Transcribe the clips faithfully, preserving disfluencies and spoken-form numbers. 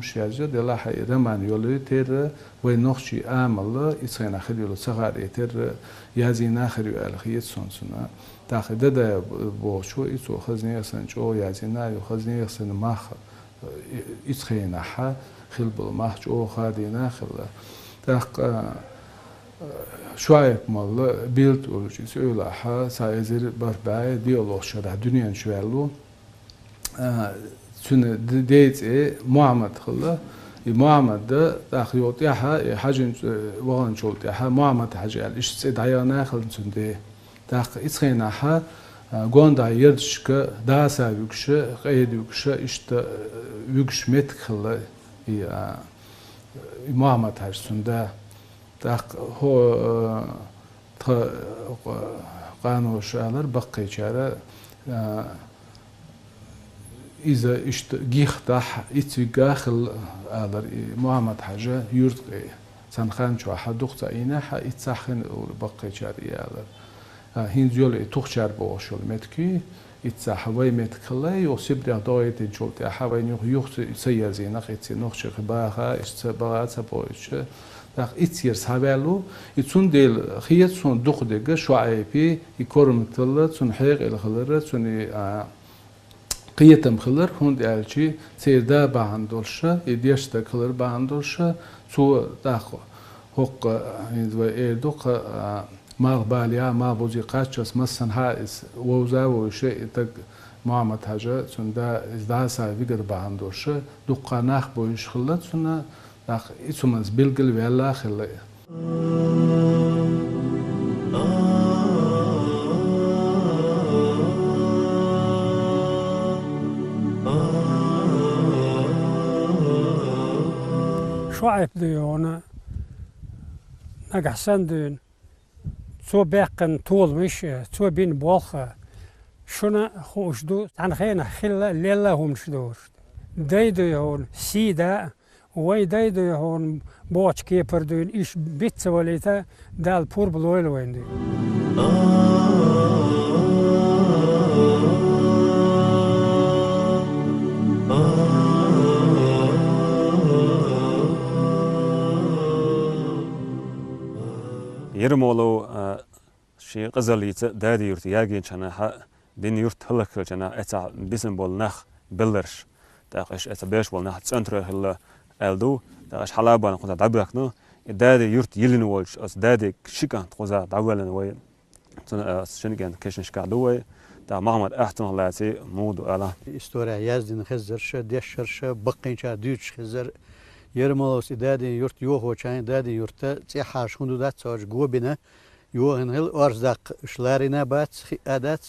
Шаьжа делахь и роман йолу терра вай нохчий амалла, и цхьайна хир йолу ца хаьа терра язйина хир ю аьлла хета суна цунна. ТӀаккха Дадаев бохучо, и цо хаза нехан санна чӀогӀа язйина ю, хаза нехан санна мах, и, и цхьайнахьа хила болу мах чӀогӀа хадийна хилла. ТӀаккха, э, Шуайб-молла Билта олучу и цӀойлахьа, цхьа эзар бархӀ бӀе диъалгӀачу шарахь дуьнен чу ваьлла ву. А, цуьнан д-, ден цӀе Мухьаммад хилла. И Мухьаммада, тӀаккха йолу тӀаьхьа, и Хьаьжин цӀе ваханчул тӀаьхьа Мухьаммад-Хьаьжа аьлла, иштта цӀе дӀаяхана хилла цуьнан ден. ТӀаккха и цхьайнахьа, а, гондӀа ярташка дӀаса вуьгуша, къеда вуьгуша, иштта, а, вуьгуш меттиг хилла и, а, и Мухьаммад-Хьаьжа цуьнан да. ТӀаккха хӀо, а, тхан, а, къаноша алар баккхийчара, а, иза иштта гихтахь, ицвигга хилла алар и Мухьаммад-Хьаьжа юьртахь. Цхьана хан чохь дукха ца ийна хьа, иццахь хин ур баккхийчара и алар. А, хӀинца йолу и Тухчар бохуш йолу меттиг, иццахь вай меттиг хилла, юха Сибрех догӀийтинчул тӀаьхьа вайна юха, юха ца, ца язйина, иццахь нохчий баха, иштта ца баха, ца бохуьйтуш. ТӀаккха иццера схьаваьлла ву, и цундела хета суна дукха дерг Шуайпи, и корматалла, цуьнан хьекъал хилар, цуьнан и, а, кхетам хилар, хӀунда аьлча церан да бахьана долуша, и дешна стаг хилар бахьана долуша, цо тӀаккха хӀокху, хӀинца вай эр ду-кх, а, малхбалехь, малхбузе кхаччалц массанхьа а иза вовза а вовзуша, и стаг Мухьаммад-Хьаьжа, цуьнан да, иза дӀаса вигар бахьана долуша, дуккха нах бовзуш хилла цунна, тӀаккха и цу манца билггал ваьлла а хилла и. Шуайп дуй хьуна, нагахь санна дуьйна, цо баьккхина толамаш, цо бина болх, шуна хууш ду, цхьана хенахь хилла, лелла хӀуманаш дохуш. Дай дуй хьуна, сий да, вай дай дуй хьуна, бохучу кепара дуьйна, иштта биц ца валийта, Дала пурба лойла вайна дуьйна. Ермолов, а, шен къизаллица Дади-Юрт ягийначу хенахь, дина юрт хӀаллакьхилча хенахь, эццахь бисина болу нах белларш, тӀаккха аша эццахь беш болу нах цӀентарой хилла аьлла ду, тӀаккха аша хьалабан кхузахь дӀабоьхкина, и Дади-Юрт йиллина волчу оцу Дадин ши кӀант кхузахь дӀавоьллина вай. Цуьнан, а, шина кӀентан кешнашкахь ду вай, тӀаккха Махьмад, ахь цунах лаций муха ду ала. История яздина хезарша, дешарша, баккхийчара дуьйцуш хезар. Ермоловс и Дадин-Юрт йохочу хенахь, Дадин-Юрта цӀе хьаша хӀун ду дац, цо аша го бина, йохийна хилла, орца даккха уьш ларийна бац, хиъна дац,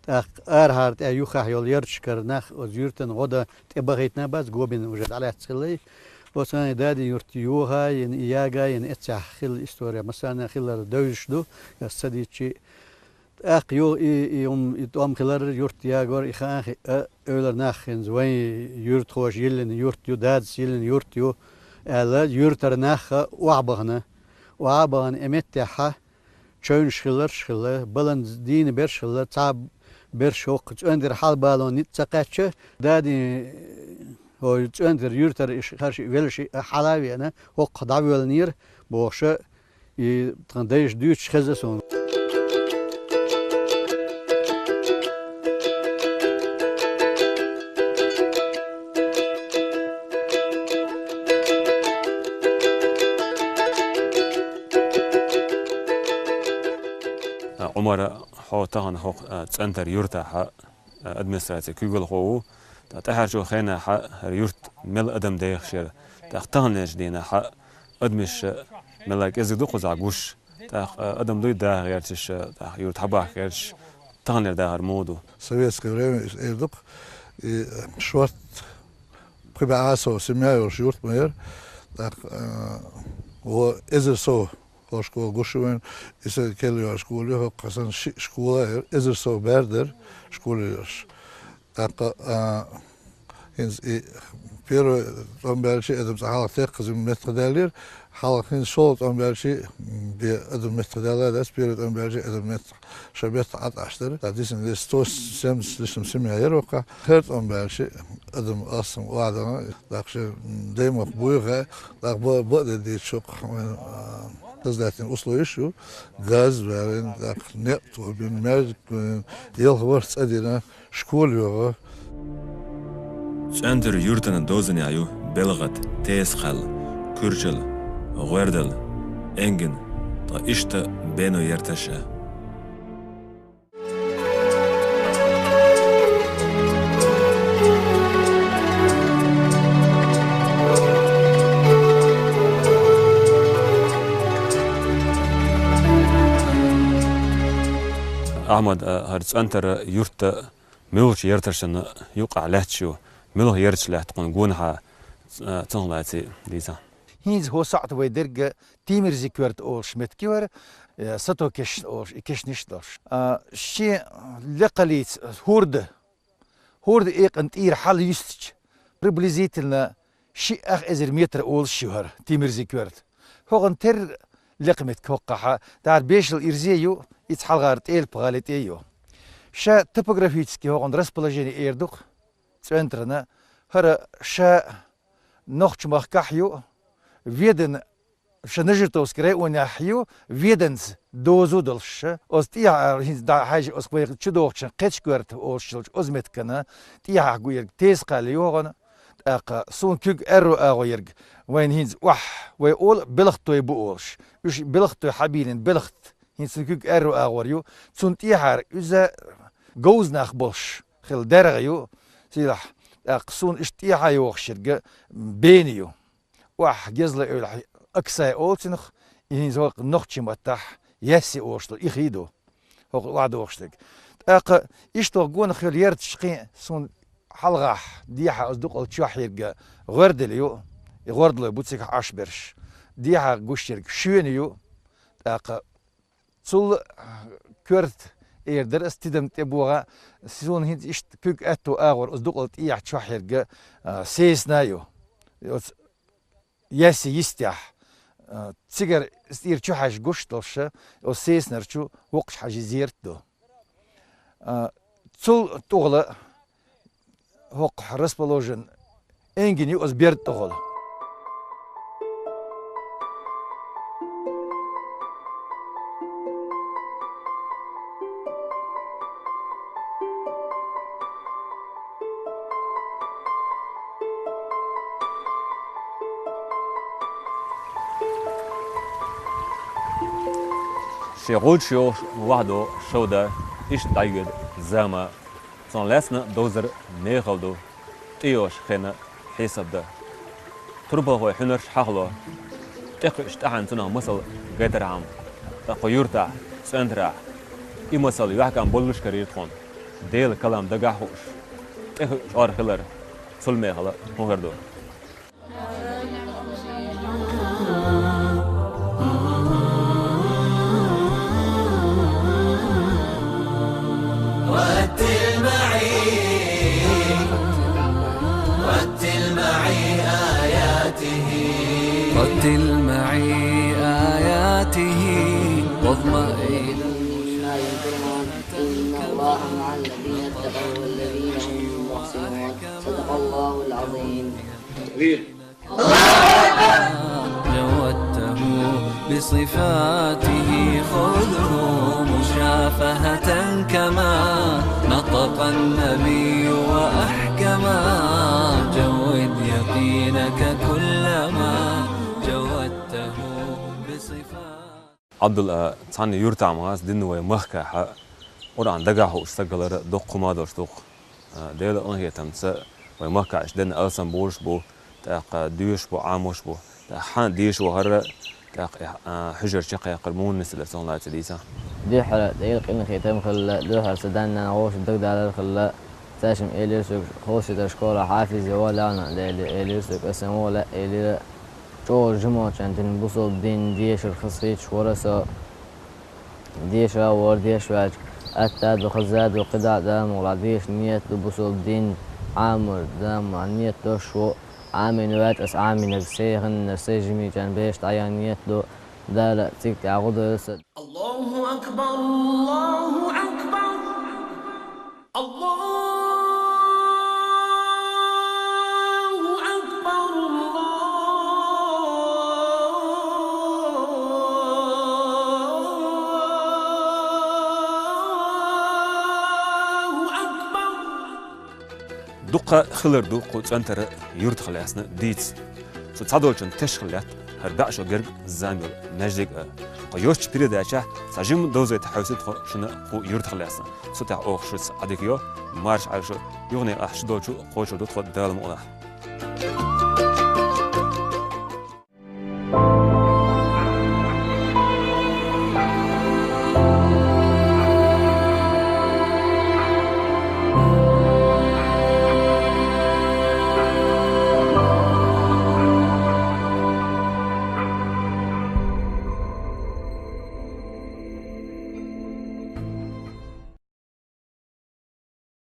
тӀаккха арахьара тӀе юххехь йолу ярташкара нах оцу юьртан гӀо дан тӀебахийтина бац, го бина уже дӀалаьцна хилла. Оцу хенахь Дадин-Юрт йоха а йина, и яга а йина, эццахь хилла история, массарна хилар девзаш ду, ас ца дийцчи. ТӀаккха юха и, и, хӀума, и тӀом хилар, юрт ягор, и хаан хиъна, эвлара нах хӀинца вайн юьртахоша йиллина юрт ю, дадас йиллина юрт ю, аьлла, юьртара нах охьабахана. Охьабахана и меттехь чевнаш хиларш а хилла, балан дийна берш а хилла, цхьа берш хӀокху цӀоьнтара хьалабалон ницкъ ца кхаьчча, Дадин, хӀокху цӀоьнтара юьртара иштта хӀара шиъ велла шиъ хьала а веана, хӀокху дӀавоьллинера бохуша, и тхан дайша дуьйцуш хезна суна. Ӏумар, хьо тахана хӀокху, а, цӀоьнтара юьртахь, а, администрацин куьйгалхо ву. ТӀаккха тӀаьхьарчу хенахь хӀара юрт мел адам дехаш яра. ТӀаккха таханлерчу дийнахь адамаш мелла кӀезиг ду кхузахь гуш. ТӀаккха, а, адам дуй даха гӀерташ, тӀаккха юрт хьабахка гӀерташ, таханлера дахар муха ду? Советское время иза эр ду-кх, и шорт пхи бӀе сов семья йолуш юрт ма яра. ТӀаккха, а, вон эзар сов хӀокху школа гуш ю вайна, и сан кхел йолу школа ю, хӀокху сан шиъ школа а яра, эзар сов бер дара школа йолуш. ТӀаккха, а, хӀинца и Первый тӀом баьлча адам цӀа хьалха текхаза меттах даьллера, хьалха хӀинца шолгӀа тӀом баьлча, м, бе адам меттах даьлла дац, первый тӀом баьлча адам меттах, шо меттах Ӏа тӀаш дара. ТӀаккха дисина сто семьдесят с лишним семья яр воккха. ХӀара тӀом баьлча адам алсам охьадахана, тӀаккха ши, м, даймах буйха, тӀаккха ба-, бакъдерг дийцача, вайн, а, создательни условия ю, газ ваьлла, тӀаккха некъ тобина, маьждиг ваьлла, ялх-ворхӀ цӀа дина, школа йогӀу. ЦӀентар юртана довзанехь ю БелгӀат, Тесакхаьлла, Куьрчал, ГӀоьрдал, Энгин, ткъа иштта бено ярташ а. Ахьмад, а, хӀара ЦӀентар юрт муьлхачу ярташна юкъахь лаьтташ ю, муьлха ярташ лаьтта тхуна гонахьа, а, цунах лаьцна дийца? ХӀинца хӀокху сохьта вай дерг Тимирзи-Коьрта олуш меттиг ю хӀара, э, Сатокешна олуш, и кешнаш а долуш. А, шен лекхаллица хӀорда, хӀорда экъан тӀера хьал юьстича, приблизительно ши ах эзар метр олуш ю хӀара Тимирзи-Коьрта. ХӀокхунна терра лекха меттиг хӀокхахь, тӀаккха бешал ирзе ю, иза хьалхара ТӀелпа-ГӀали тӀе ю. Ша топографически хӀокхунна расположение эр ду-кх ЦӀентарна, хӀара ша Нохчмахкахь ю, Ведан, ша Нажитовский районехь ю, Веданца доза долуш ша. Оцу тӀехьа хӀинца дӀа хьаьжча, оцу вай чудогӀучун Кхечкоьрта олуш йолчу оцу меттигана тӀехьа гу ерг Тесакхаьлла ю хӀокхунна, тӀаккха суна куьг аьрру агӀо ерг, вайна хӀинца охьа, вай олу белхаттой бу олуш. Уьш белхаттой хьабийлина белхат, хӀинца суна куьг аьрру агӀор ю, цунна тӀехьара иза говза нах болуш хилла даьргӀа ю, сийлахь, тӀаккха суна иштта тӀехьа йогӀуш ерг бена ю. Охьа гезла эвлахь, Аксай олу цунах, и хӀинца хӀокху нохчийн маттахь Ясси олуш долу, и хий ду. ХӀокху охьадогӀуш дерг. ТӀаккха иштта гонах йолу ярташ кхин суна хьалхахь, дехьа оцу дукъал чохь ерг ГӀоьрдал ю, и гӀордалой бу цигахь Ӏаш берш. Дехьа гуш ерг Шоьна ю, тӀаккха цул коьрта эр дара ас тидам тӀе богӀа, суна хӀинца иштта куьг аьтту агӀор оцу дукъал тӀехьа чохь ерг, а, Сесна ю. Оцу Ясси йистехь, а, цигара иза тӀера чу хьаьжча гуш долуш, оцу Сеснар чу Воккхачу Хьаьжин зерат ду. А, цул тӀехула хӀокху расположен Энгин ю оцу берда тӀехула. Шен гӀулч йолуш вахьадо шовда иштта дӀайоьду зама. Цунах лаьцна довзар мехала ду, тӀейогӀуш хенан хьесап дан. Турпалхой хьуьнарш хьахало, тӀекхуьуш тӀаьхьана цунах масал гайтархьама, ткъа кху юьртахь, ЦӀентарахь, и масал юьхькӀам боллуш карийра тхуна, Делан калам дагахь а хууш, тӀехуьуш ор хилар, цул мехала хӀун хир ду? رتل معي، رتل معي آياته. رتل معي آياته واظمأ إلى إن الله مع الذين اتقوا والذين هم محسنون. صدق الله العظيم. جودته بصفاته خذه مشافهة كما نطق النبي وأحكما. جود يقينك كلما جودته بصفات. Ӏабдул, а, цхьана юьртахь ма ас дина вай махкахь, Къуръан дагахь хууш стаг хилар доккха хӀума долуш ду-кх. А, Делан къинхетамца вай махкахь иштта дина алсам болуш бу, тӀаккха доьшуш бу, Ӏамош бу. ТӀаккха хьан деша вахара, тӀаккха, а, хьуьжар чекхъяккхар муха нисделира, цунах лаьцна дийца? Дуьххьара Делан къинхетам хилла, дуьххьара сан да-нана вовшашна дагадалар хилла, цаьршимма элира соьга, хӀокху школе хьафиз вала, Дела, элира соьга, аса ма вала, элира, чӀогӀа жимачунна дина бусалба дин дешар хазахеташ вара со. Деша вара, деша ваьлча, атта ду, хаза ду, кхидӀа а да, мукъалахь деша нийят ду, бусалба дин Ӏамор да, ма нийят долуш ву. Ӏамийна вац ас Ӏамийнарг, сай хиннар, сай жимичӀан беш дӀаян ният ду, Дала цига тӀехь гӀо дойла сан. الله أكبر، الله أكبر، الله أكبر، الله أكبر. Дукха хилар ду кху цӀентара юртах лаьцна дийца. Цу цхьадолчун теш хила лаьтта хӀара бӀешо герга зама йола маьждиг а. Кху йоцчу передачехь цхьа жима довзийта хьовсийта тхо шуна кху юртах лаьцна. Цу тӀехь оха шуьца Ӏадика йо, марша Ӏайла шу, юханехьа шу долчу кхочур ду тхо Дала мукъалахь.